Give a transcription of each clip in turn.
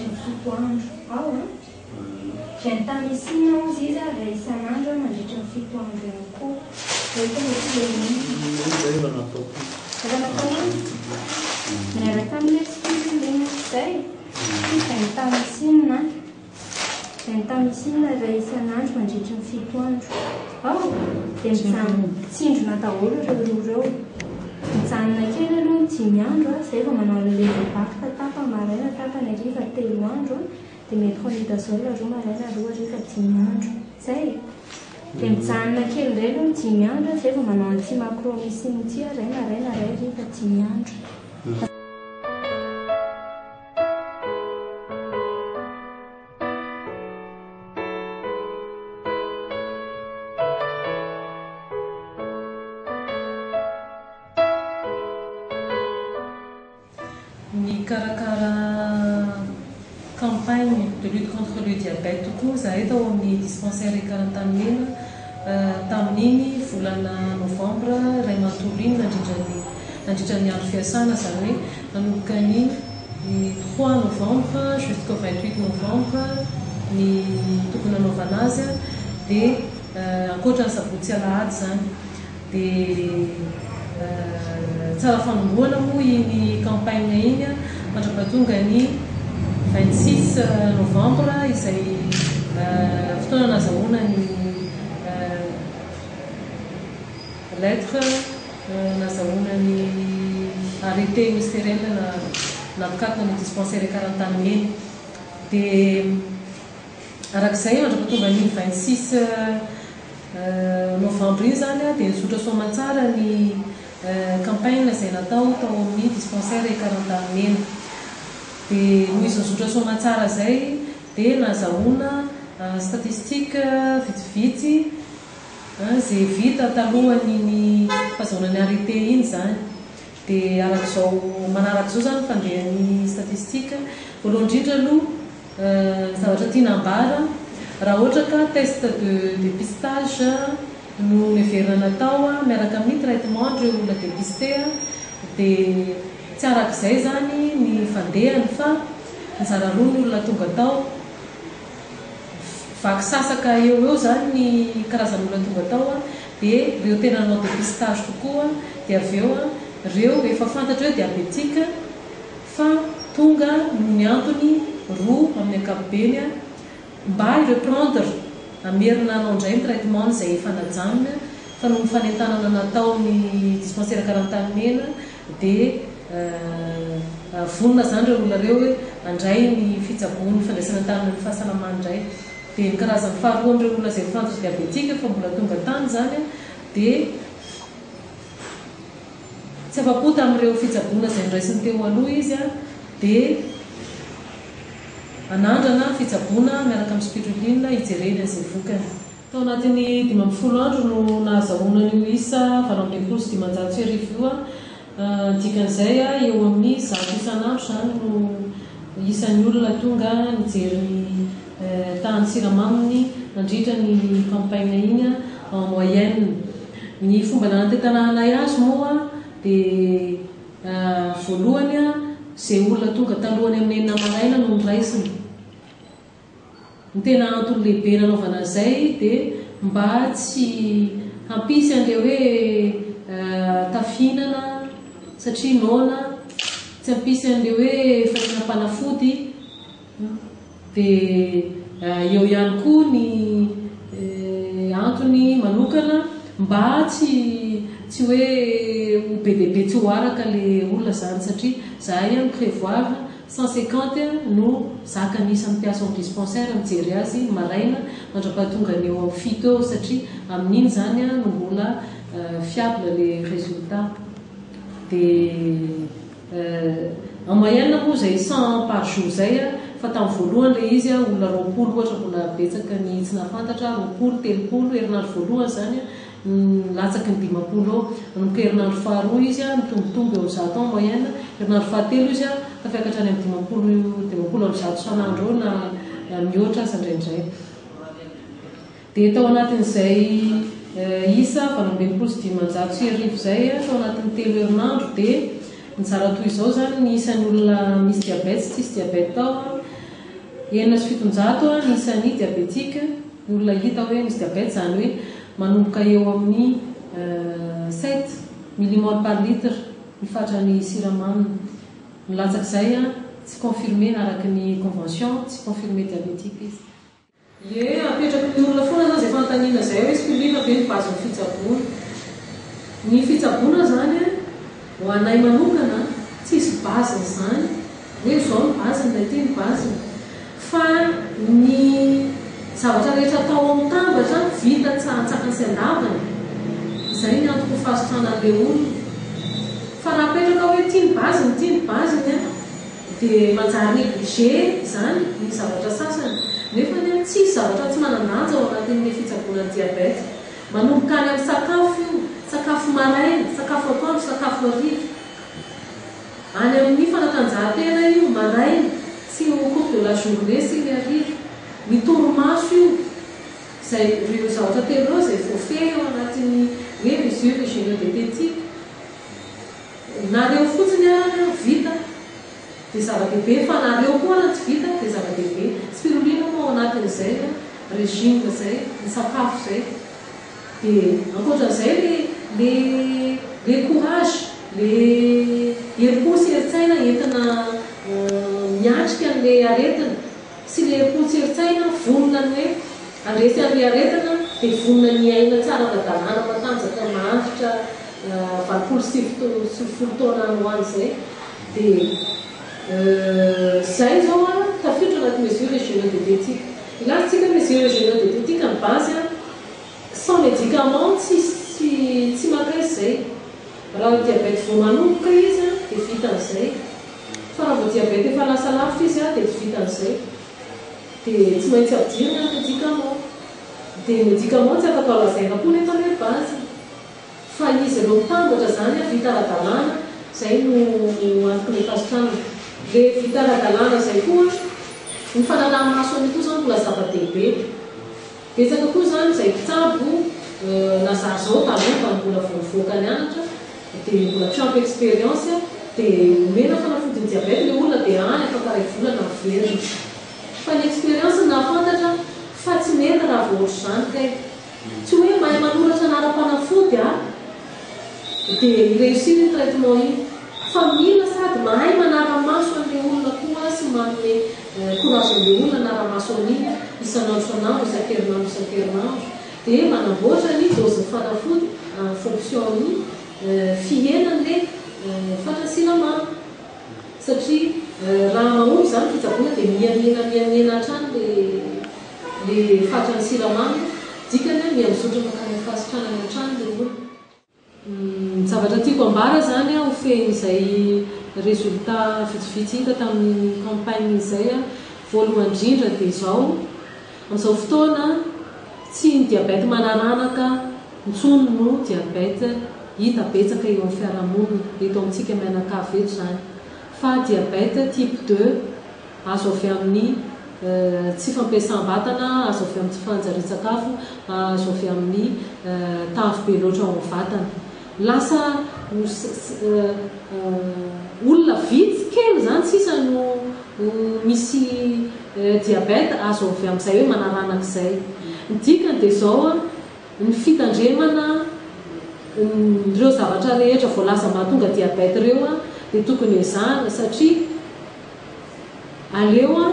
mandritra ny fito andro. Ao an! Gentamicine hozy izy ary iray isan'andro mandritra ny fito andro ihany koa. Zay tonga spiruline. Zay efa nataoko. Efa nataonao? Miaraka amin'ilay spiruline. Zay? Ity gentamicine an. Gentamicine iray isan'andro mandritry ny fito andro. Ao! Dia mijanona, tsindrona daholo ireo roa ireo. Mijanona kely aloha ny dimy andro, izay vao manao ny Levobact tapany maraina, tapany hariva, telo andro, dia Metronidazole roa maraina, roa hariva, dimy andro. Izay e! Dia mijanona kely indray aloha ny dimy andro, izay vao manao an'ity Macromycine ity, iray maraina, iray hariva, dimy andro. Nikarakara campagne de lutte contre le diabète tokoa izahay tao amin'ny dispensaire Ikarantanimena tamin'iny volana novambra iray manontolo iny nandritra ny nandritra ny andro fiasana izany hoe nanomboka ny trois novembre jusqu'au 28 novembre ny tokony nanaovana azy dia ankoatra ny sabotsy sy alahady izany dia tsara fanombohana moa iny campagne iny mandrapatonga ny 26 novembre izay fotoana nazahoana ny lettre nazahoana ny arrêté ministériel nampikatona ny dispensaire Ikarantanimena dia araka izay mandrapatonga ny 26 novembre iny izany dia nizotra soamantsara ny campagne izay natao tao amin'ny dispensaire Ikarantanimena dia noho izy nizotra soamantsara izay dia nazahoana statistique vitsivitsy izay vita talohan'iny fahazoana ny arrêté iny izany. Dia arak'izao manaraka izao izany ny fandehan'ny statistique. Voalohany indrindra aloha ny zavatra tiana ambara, raha ohatra ka test de dépistage no neverina natao miaraka amin'ny traitement ireo olona dépisté dia tsy arak'izay izany ny fandehany fa nizara roa ny olona tonga tao. Vaky sasaka eo ho eo izany ny karazan'olona tonga tao dia ireo tena nanao dépistage tokoa dia avy eo ireo efa fantatra hoe diabétique fa tonga noho ny antony roa amin'ny ankapobeny mba hi-reprendre, hamerina hanao indray ny traitement-ny izay efa najanony fa noho ny fanentanana nataon'ny dispensaire Karantanimena dia vonona izany ireo olona ireo hoe handray ny fitsaboana, ny fandraisana an-tanana ny fahasalamany indray. Dia ny karazany faharoa amin'ireo olona izay fantatra diabetika fa mbola tonga tany izany dia tsy afa-po tamin'ireo fitsaboana izay noraisiny teo aloha izy dia hanandrana fitsaboana miaraka amin'ny spiruline hijereny an'izay vokany. Tao anatin'ny 15 andro no nahazahoana an'io isa 1568 io. Ny dikan'izay, eo amin'ny 100 isan'andro izany no isan'ny olona tonga nijery ny tahan'ny siramaminy nandritra ny campagne iny en moyenne. Ny fomba nanantentananay azy moa dia voalohany, izay olona tonga talohan'ny amin'ny enina maraina no noraisina. Ny tena antony lehibe nanaovana an'izay dia mba tsy hampisy an'ilay hoe tafihinana satria noana, tsy hampisy an'ilay hoe faninam-panafody, dia eo ihany koa ny antony manokana mba tsy tsy hoe ho be dia be tsy ho araka ilay olona izany satria izahay mi-prévoir 150 no zakan'ny isan'ny mpiasa ao amin'ny dispensaire mijery azy maraina mandra-pahatongany eo amin'ny fito eo satria amin'iny izany no mbola fiable le résultat dia en moyenne moa izay 100 par jour izay fa tamin'ny voalohany ilay izy olona 20 ohatra mbola betsaka ny tsy nahafantatra 20, 30 herinandro voalohany izany Latsaky ny 50 eo. Manomboka herinandro faharoa izy mitombotombo eo amin'ny 100 en moyenne. Herinandro fahatelo izy tafiakatra any amin'ny 50, 150 isan'andro eo na mihoatra aza indraindray. Dia tao anatin'izay isa 1568 izay tao anatin'ny telo herinandro dia nizara toy izao izany ny isan'ny olona misy diabète sy tsisy diabète tao. 706 ny isan'ny diabetika, ny olona hita hoe misy diabeta, izany hoe manomboka eo amin'ny 7 millimole par litre ny fatran'ny siramaminy. Ny latsak'izay tsy confirmé araka ny convention, tsy confirmé diabétique izy. Ie, apetraky ny olona foana zany zay fanontaniana zay hoe spiruline ve ny base-n'ny fitsaboana. Ny fitsaboana zany ho anay manokana tsisy base-ny zany hoe zao ny base-ny na ity ny base-ny fa ny zavatra rehetra atao ao mitambatra vita antsakany sy andavany izay ny antoko fahasitranan'ilay olona. Fa raha apetraka hoe ity ny base-ny, ity ny base-ny an, Dia manjary négligé izany ny zavatra sasany. Nefa anie tsisy zavatra tsy manan-danja ao anatin'ny fitsaboana ny diabète. Manomboka any amin'ny sakafo io, sakafo maraina, sakafo atoandro, sakafo hariva. Any amin'ny fanatanjahantena io, maraina sy au cours de la journée sy ny hariva. Ny torimaso io. Izay ireo zavatra telo ireo izay voafehy ao anatin'ny hoe mesures hygiéno-diététiques. Nareo fotsiny ary vita dia zava-dehibe fa nareo koa ary tsy vita dia zava-dehibe. Spiruline moa ao anatin'izay régime izay, ny sakafo izay. Dia ankoatran'izay le le le courage, le herim-po sy herin-tsaina entina miatrika an'ilay aretina. Sy le herim-po sy herin-tsaina vonona ny hoe handresy an'ilay aretina dia vonona ny hiaina tsara ara-dalàna matanjaka maharitra 89 taona any ho any izay dia izay izao an tafiditra anaty mesure hygiéno-diététique. Hilaza tsika mesure hygiéno-diététique ny base an sans médicament tsisy tsy mankaiza izay. Raha diabète vao manomboka izy an dia vitan'izay. Fa raha vao diabète efa lasa lavitra izy an dia tsy vitan'izay. Dia tsy maintsy ampidirina ny médicament. Dia ny médicament tsy afaka lazaina koa nefa hoe base. Fa izy ireo mitambatra izany an vita ara-dalàna, izay no antoky ny fahasitranana. Ilay vita ara-dalàna izay koa an, ny fanaraha-maso an'io koa izany mbola zava-dehibe. Betsaka koa izany izay mpitsabo na za zao taloha tamin'ny mbola vao nivoaka nianatra dia mbola tsy ampy expérience dia omena fanafodin'ny diabète ilay olona dia any afaka iray volana miverina. Fa ny expérience no nahafantatra fa tsy mety raha vao ohatr'izany kay. Tsy hoe mahay manoratra anaram-panafody aho dia hi-réussir io traitement io fa mila sady mahay manara-maso an'ilay olona koa sy manome courage an'ilay olona hanara-maso an'iny isan'andro isan'andro, isan-kerinandro isan-kerinandro dia manamboatra ny dose-n'ny fanafody en fonction ny fihenan'ilay fatran'ny siramamy satria raha mahomby izany fitsaboana dia miha-mihena miha-mihena hatrany ilay fatran'ny siramamy, dikany miha-mizotra mankany amin'ny fahasitranana hatrany ilay olona. Ny zavatra tiako ambara izany ho fehin'izay résultat vitsivitsy hita tamin'iny campagne izay, voalohany indrindra dia izao, amin'izao fotoana tsy ny diabète manaranaka intsony no diabète hita betsaka eo amin'ny fiarahamonina, eto amintsika mianakavy eto izany, fa diabète type deux, Azo avy amin'ny tsy fampiasam-batana, azo avy amin'ny tsy fanjarian-tsakafo, azo avy amin'ny tavy be loatra ao amin'ny vatana. Lasa olona vitsy kely izany sisa no misy diabète azo avy amin'izay hoe manaranaka izay. Ny dikany dia izao, ny fitandremana ireo zavatra rehetra voalaza mahatonga diabète ireo dia tokony ezahana satria Aleo an,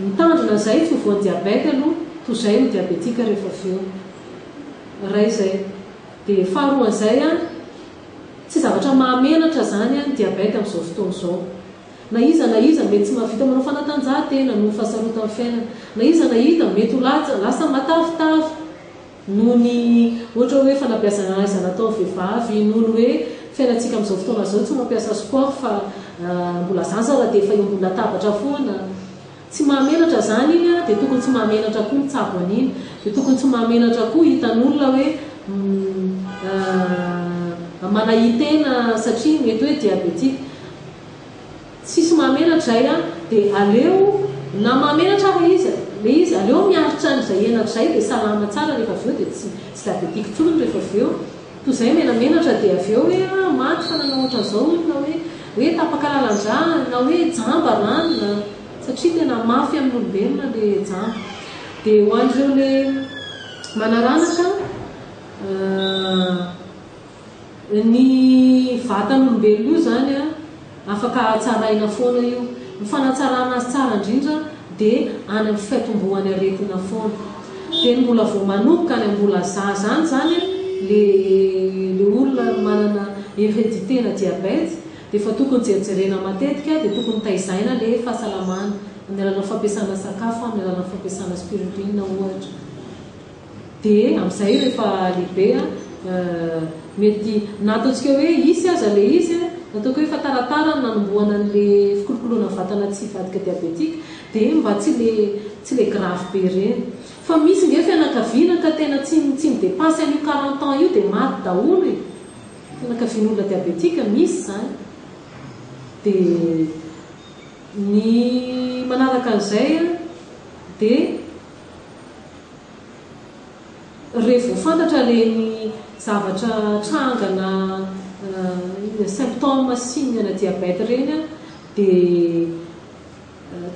mitandrina zay tsy ho voan'ny diabète aloha toa zay ho diabetika rehefa avy eo. Iray zay. Dia faharoan'izay an, tsy zavatra mahamenatra zany an ny diabète amin'izao fotoana izao. Na iza na iza mety tsy mahavita manao fanatanjahantena noho ny fahasarotan'ny fiainana. Na iza na iza mety ho lasa matavitavy. Noho ny ohatra hoe fanabeazana aizana atao amin'ny vehivavy, noho ny hoe fiainantsika amin'izao fotoana izao tsy mampiasa sport fa mbola zaza raha dia efa eo ambony latabatra foana. Tsy mahamenatra izany iny dia tokony tsy mahamenatra koa mitsabo an'iny. Dia tokony tsy mahamenatra koa hitan'olona hoe manahitena satria mety hoe diabetika. Tsisy mahamenatra zay an, de aleo na mahamenatra ara izy le izy aleo miaritra an'izay henatra zay de salama tsara rehefa avy eo de tsy tsy diabetique intsony rehefa avy eo, toy izay menamenatra de avy eo hoe ah maty fa nanao ohatran'izao hono na hoe hoe tapaka lalan-drà na hoe jamba ranona. Satria tena mafy amin'ny olombelona le jamba. Dia ho an'ireo le manaranaka, ny vatan'olombelona io izany afaka hatsaraina foana io. Ny fanatsarana azy tsara indrindra dia any amin'ny fiatombohan'ny aretina foana. Dia ny mbola vao manomboka any mbola zaza any izany le le olona manana hérédité-na diabète dia efa tokony jerijerena matetika dia tokony taizaina le fahasalamana amin'ny alalan'ny fampiasana sakafo, amin'ny alalan'ny fampiasana spiruline ohatra. Dia amin'izay rehefa lehibe mety na ataontsika hoe hisy aza ilay izy, na ataoko hoe efa taratara ny nanombohana an'ilay fikolokoloana vatana tsy hivadika diabetika dia mba tsy le tsy le grave be ireny. Fa misy nge fianakaviana ka tena tsy tsy mi-depasse an'io 40 ans io dia maty daholo e! Fianakavian'olona diabetika misy izany. Dia ny manaraka an'izay dia. Re vao fantatra ireny zavatra trangana symptômes signe na diabète ireny dia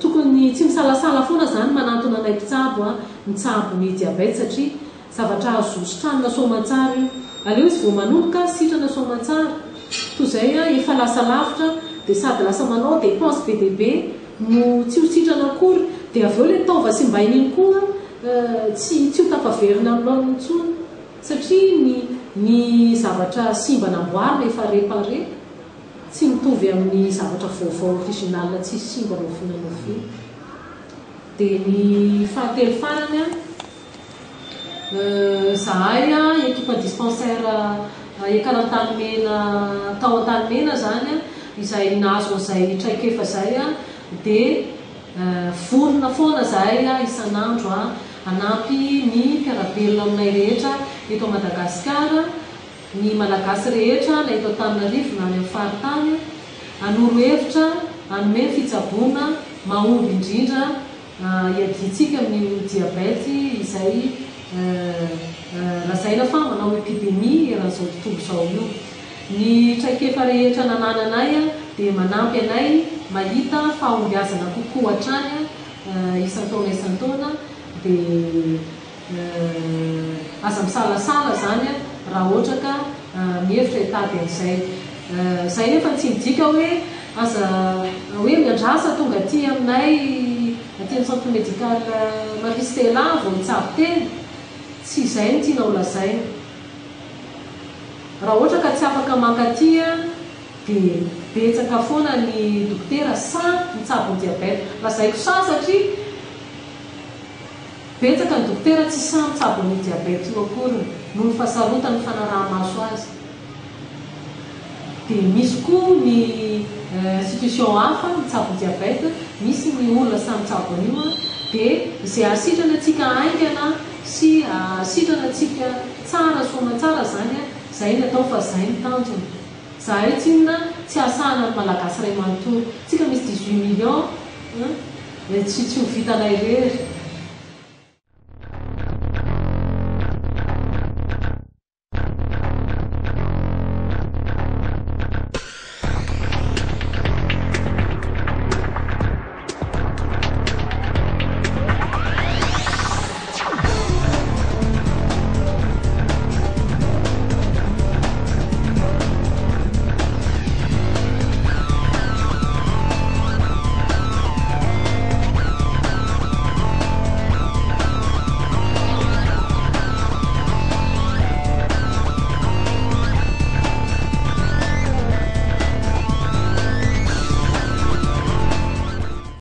tokony tsy misalasala foana izany manantona anay mpitsabo mitsabo ny diabète satria zavatra azo sitranina soamantsara io. Aleo izy vao manomboka sitrana soamantsara toy izay efa lasa lavitra dia sady lasa manao dépense be dia be no tsy ho sitrana akory dia avy eo ilay taova simbaina iny koa tsy tsy ho tafaverina amin'ny laoniny intsony satria ny ny zavatra simba namboarina efa réparé tsy mitovy amin'ny zavatra vaovao original tsisy simba na oviana na oviana. Dia ny fahatelo farany an, zahay ekipa dispensaire Ekar Antanimena tao Antanimena izany izay nahazo an'izay traikefa izay dia Vonona foana izahay isan'andro hanampy ny mpiara-belona aminay rehetra eto Madagasikara, ny Malagasy rehetra na eto Antananarivo na any amin'ny faritany, hanoro hevitra, hanome ny fitsaboana mahomby indrindra hiadiantsika amin'io diabète izay lazaina fa manao épidémie eran'izao tontolo izao io. Ny traikefa rehetra nanananay dia manampy anay mahita fahombiazana kokoa hatrany isan-taona isan-taona dia aza misalasala izany raha ohatra ka mihevitra hitady an'izay. Izay nefa tsy midika hoe aza hoe miandrasa tonga aty aminay aty amin'ny centre médical Marie Stella vao hitsabo tena. Tsy izay no tiana holazaina. Raha ohatra ka tsy afaka mankaty dia betsaka foana ny dokotera sahy mitsabo ny diabète. Lazaiko sahy satria betsaka ny dokotera tsy sahy mitsabo an'io diabète io akoriny noho ny fahasarotan'ny fanaraha-maso azy. Dia misy koa ny institution hafa mitsabo diabète, misy ny olona sahy mitsabo an'io dia izay hahasitrana antsika haingana sy hahasitrana antsika tsara soamantsara izany izay ny atao fa izay ny tanjona. Izahay tsinona tsy hahasahana ny Malagasy iray manontolo. Tsika misy 18 millions tsy tsy ho vitanay irery.